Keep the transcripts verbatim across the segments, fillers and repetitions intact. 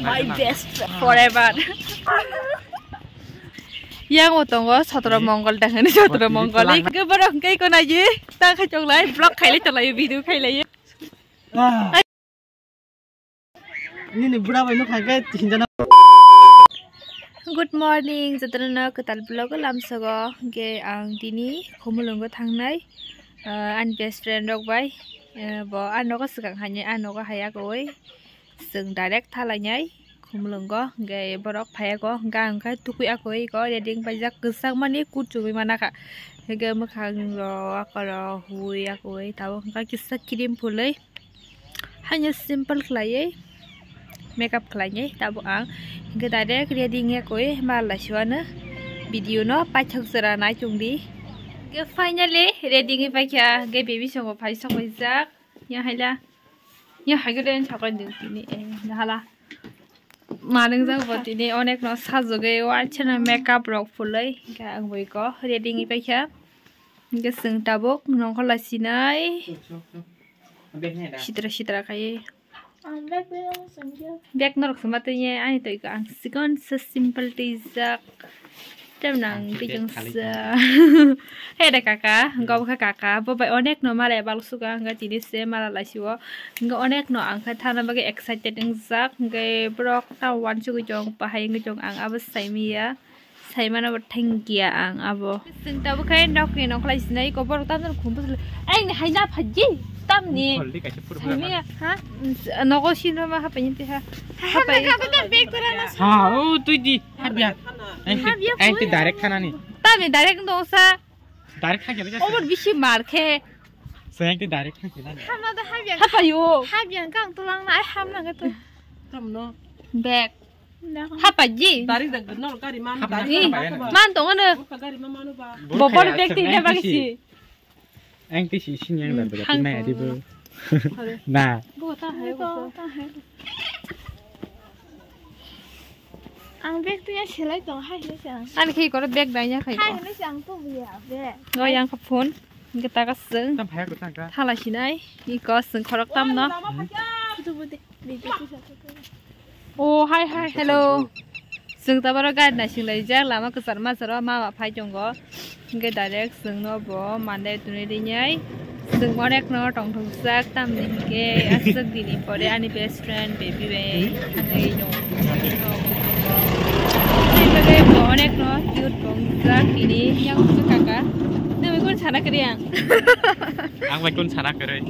My best friend forever. Yang o tongo Sotro Mongol dang hinwi, Sotro Mongol. Ke borok hwnkhe iko naidi ta khai tonglai, vlog khailai tonglai, video khailai. Nini bura bai no khai khe hinjana. Good morning, jotono kwtal vlog o lamsogo. Hwnkhe ang tini Khumulwngo thangnai, ah, ani best friend rok bai. Eh, bo a nogo swkang hainai, a nogo haiya koi. Chwng direct thalainai Khumulwngo, hwnkhe borok phaiya kho, hwnkhe ang khe tukui akoi kho, ready wngpaijak kwchangmani kuchugui manakha. Hwnkhe mwkhang rok, oro hui akoi, tabuk hwnkhe kisa cream phulwi. Haino simple khlaiwi makeup khlainai tabuk ang. Hwnkhe direct ready wngya koi, mal laisuano video no paithak jora naichongdi. Hwnkhe finally ready wngwi paikha, hwnkhe baby songo phai sokphaijak. Ya haila. Ya haikhe den sakai ding tini, eh, nahala. Manung jak bo tini onek no sajagwi, o acha no makeup rok phulwi, hwnkhe ang bui ko ready wngwi paikha. Hwnkhe chwng tabuk nongkhor lai sinai. Sitra sitra khai. Bag norok se ma twi ani toi ko ang sikon se simple twijak. Tem nang twijang sa. He de kaka, hwnkhe obo khe kaka, bo bai onek no mala bal suka, hwnkhe tini se mala lai sio. Hwnkhe onek no ang khe thana bagwi excited wngjak, hwnkhe borok ta wansugwi tong, bahai wngwi tong, ang abo saimanya. Saimano bo thengya ang abo. Chwng tabuk khe nokni nongkhor lai sinai, iko borok tamjani khum bwswk le. Ai, ni hai na phaji, tamni. Saimanya, ha? Nogo sinroma hapai ni twi ha. Hapai. Ha, o twi di. Habya. Habya. Ai, twi direct thanani. Tamni direct no sa. Direct thangya le. Obor bisi mar khe. Sai ang twi direct thangya le. Hamna da habya. Hapayo. Habya kang tulang na, ai hamna ga tu. Tamno. Bag. Hapaji. Dari da gwnno gari man. Hapaji. Dari man tongo no. Gari man manu ba. Bobor bag twi na bagwi si. Ang twi si sini yang da bag mai adi bo. Na. Bo ta hai bo. Ang bag twi ya selai tong hai le sang. Ani khai koro bag dai ya khai. Hai le sang to ya bag. Go yang ka phone. Gita ka seng. Tam phaya ko tangka. Thala sinai. Iko seng khorok tam no. Photo bo de. Oh, hi, hi, hello. Chwng tabaro gari naising laijak, lama kwchar majaro mama phai tongo. Hwnkhe direct chwngno bo mande twnwi rinai. Chwng onekno tongthokjak, tamni hwnkhe aswk dini pore ani best friend baby bai thangwi nung. Hwnkhe bo onekno cute bo wngjak tini yang kaka. Nang bai kun sana kwrwi ang. Ang bai kun sana kwrwi.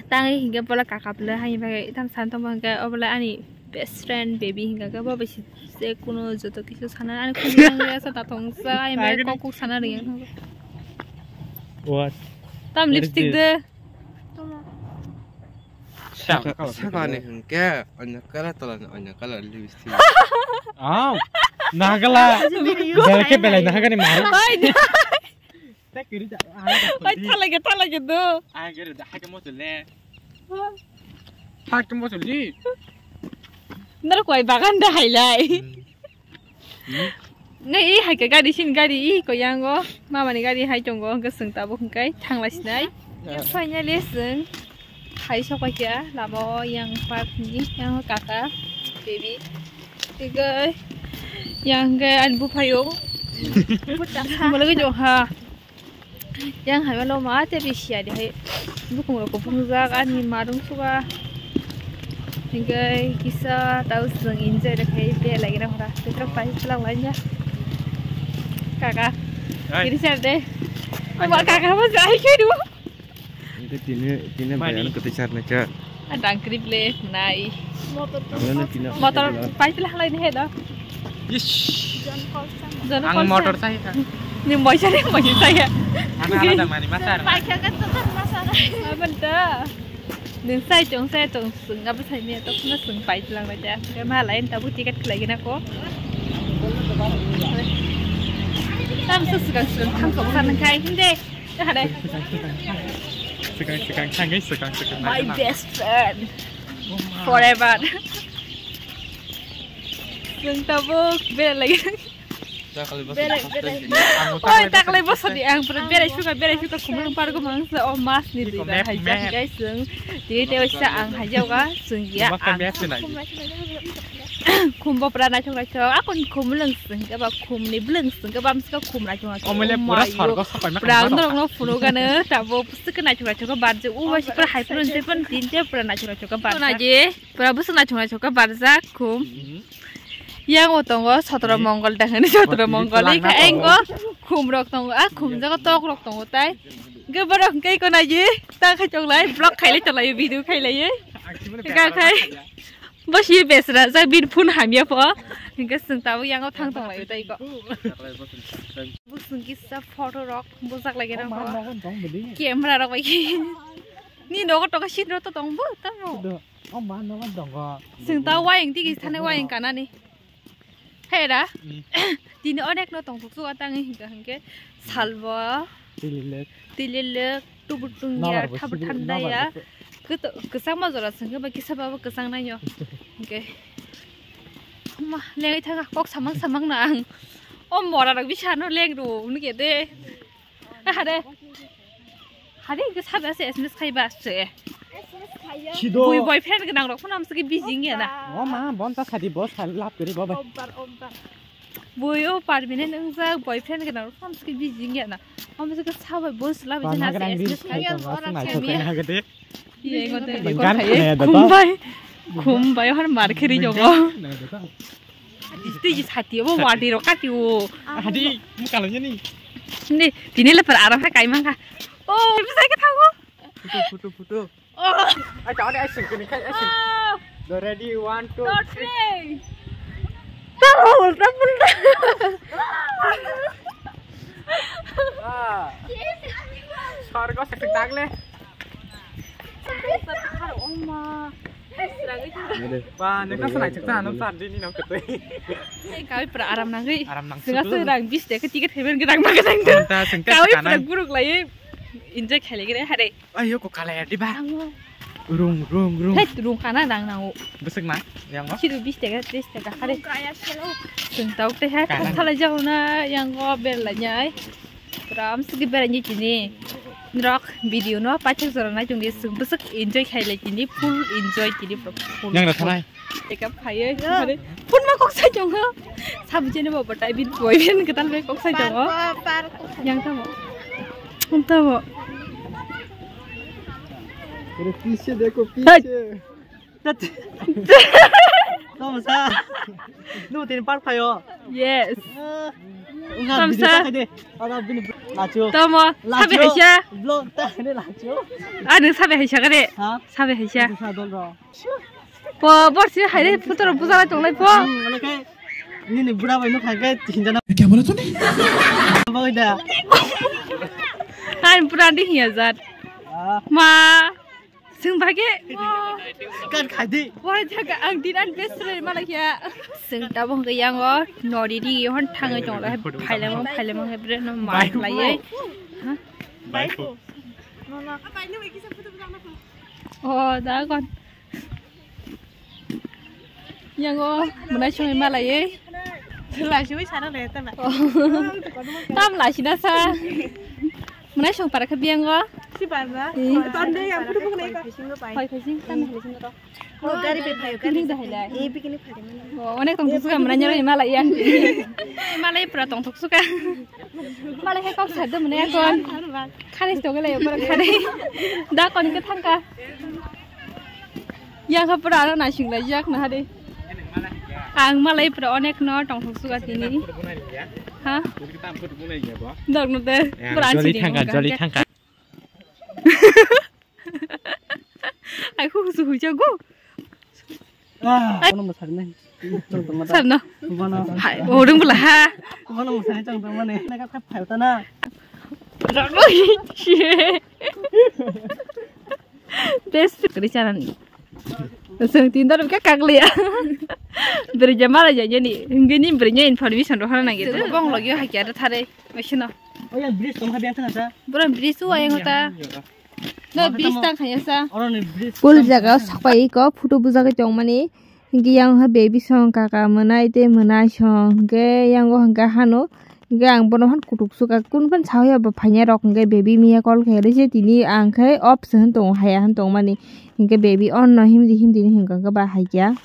Tangwi hinkhe bola kaka bwle haini bagwi tam sana tongma hinkhe obolai ani best friend baby hinkhe bo bai se kuno joto kisu sana ani khunju nangya sa ta thongsa ai mai kok kok sana ringya. What? Tam lipstick de. Saka ni hinkhe anya kala tola ni anya kala lipstick. Aw, nagala. Belai nagani mar. Oi, thalai ge, thalai ge do. Ai, gere da, hake mo chule. Hake mo chuli. Naro koi bagan da hailai. Ngai, i hake gari sin gari, i ko yango. Mama ni gari hai tongo, hwnkhe chwng tabuk hwnkhe thanglai sinai. Finally, chwng. Hai sokphaikha lama o yang park ni yang kaka baby. Tei yang khe ani buphayung. Malagwi jong ha. Yang hai malo ma te bisi adi hai. Bukung rok kuphungjak ani marung suga. Hingke kisa tau seng enjoy rok hai belai gira hora. Petrol pai selang lainja. Kaka. Hai. Kiri sar de. Hai, ma kaka ma jai khe du. Ini tini, tini bayar ketisar nih, Kak. Adang krip le nai. Motor pai pila halai ni hedo. Yes. Ang motor saya, Kak. Ni moisa ni moisa saya. Ana ada mani masar. Pai kha kan tuh kan masar. Apa dah? Nung sai tong sai tong sung apa sai ni to na sung pai lang na ja. Kaya malai ta bu tiket kelai gina ko. Tam su suka suka thang kong san kai hinde. Swkang, swkang, thangwi swkang, swkang. My best friend. Forever. Chwng tabuk bera lagi. Berai, berai. Oi, taklai bosoni ang pura berai suka, berai suka khumulwng pargo mang sa o mas ni dui bar hai jak guys, chwng tini te waisa ang hai jaga chwng ya. Khumbo pura naithok naithok, akon khumulwng chwng khe ba khumni bwlwng chwng khe ba amsika khum naithok naithok. Pura ang norok no phunuk gano tabo bwswk khe naithok naithok khe barjak o waisa pura hai phano tei phano tini te pura naithok naithok khe barjak. Pura bwswk naithok naithok khe barjak khum. Yang o tongo Sotro Mongol da hwnwi, Sotro Mongol ni kha engko khum rok tongo, a khum jago tok rok tongo tai. Hwnkhe borok hwnkhe iko naidi ta khai tonglai, vlog khailai tonglai, video khailai. Hwnkhe khai bosi besra jak bini phone hamya pho. Hwnkhe chwng tabuk yang o thang tonglai tai iko. Bwswng kisa photo rok bujak lai gana pho. Camera rok bai. Ni nogo tongo sini rok to tong bo tamo. O ma nogo tongo. Chwng ta wayang tigi thani wayang kanani. Hera. Tini onek no tong thok suka tangi hingka hingke salbo. Tililek. Tililek tubur tungya thabu thandaya. Kwchangma jora sengke ba kisa babo kwchang nayo. Hingke. Ma lengai thanga kok samang samang na ang. O mora rok bisa no leng ro nike de. Hade. Hade ke sabe se S M S khai ba se. Sido. Bui boyfriend ke nang rok phone am se ke busy nge na. O ma bon ta khadi bo sal lap kiri bo bai. Obbar, obbar. Bui o permanent ang sa boyfriend ke nang rok phone am se ke busy nge na. Am se ke sabe bo sla bi na se S M S khai. Khumbai. Khumbai har mar kheri jogo. Tiji sati bo wadi ro kati o. Hadi mukalo jani. Ni tini le par aram ha kai mangka. O bisa ke thago. Photo photo photo. Oh. Ai ta ai sing kini kai ai sing. Oh. Do ready one two three. Taro ulta pulta. Ah. Sorgo sing tagle. Ba, nokha se naithok ta, nokha sa dini nokha twi. Kawi pura aram nangwi. Aram nang. Singa se rang bis de ticket heaven gedang ma gedang de. Kawi pura guruk lai enjoy khaile gere hare. Ayo ko kala ya diba. Rung rung rung. Hei rung kana dang nango. Besek na yang. Sidu bis de tris de hare. Sing tau te ha khala jauna yang go bel la nyai. Pura amswk khe beraini tini. Norok video no paithak jora nai tongdi, swk bwswk enjoy khailai tini, full enjoy tini, pura full. Yang rok thanai. Eka phaiwi, phone ma kok sai tongo. Sabjini bo batai bin boyfriend kwtal bai kok sai tongo. Yang tamo. Tamo. Aur piche dekho, piche. Tamo sa. Nung tini park phaio. Yes. Tamo sa. Tamo. Sabe haisa. Vlog ta ne lacho. Ani sabe haisa kare. Ha? Sabe haisa. Sa dol ro. Po borsi haire putro bujala tonglai po. Nini bura bai no khaike tinjana. Kya bola tune? Bagoi da. Ani pura di hiya jat. Ma. Sing bage. Kan khadi. Wah jaga ang dinan best friend malakya. Sing tabong ke yang o nori di hon thangai tong la phailemang phailemang hebre no mar lai. Bye. Bye. Oh da kon. Yang o mwnai songwi malai. Lachwi sana le tama. Tam lachina sa. Mwnai song para khe biyango. Si barna. Tonde yang phutu phutu nai ka. Hoi khosing tam khosing to. Gari pe phayo gari da haila. E picnic phale mani. Onek tong suka mwnai nyoro malai ya. Malai pura tong thok suka. Malai he kok sa do mwnai kon. Khani to gele pura khani. Da kon ke thangka. Yang kha pura ano nasing lai jak na hade. Ang malai pura onek no tong thok suka tini. Ha? Dok no de. Pura joli thangka, joli thangka. Ai hu su hu jago. Ah, kono masakne. Sarno. Hai, orang bela ha. Kono masakne chang tong mane. Naga thap phal ta na. Best friend kari charan. Seng tin dar ke kaglia. Beri jama la jani. Ngini beri nya information rohana nang gitu. Bong lagi ha kya thare. Masino. Oh yang bridge tong ha biang tang sa. Bro bridge tu ayang ta. No bridge tang khaya sa. Oro ni bridge. Kul jaga sakpai ko photo bujagwi tongmani. Hinkhe yang hai baby song kaka mwnai tei mwnai song hinkhe yang o hinkhe hano hinkhe ang bono han kutuk suka kun phan sawi abo phainai rok hinkhe baby miya call khe rw se tini ang khe off se hwn tongo haya hwn tongmani hinkhe baby on no himdi himdi ni hinkhe ba hai kya.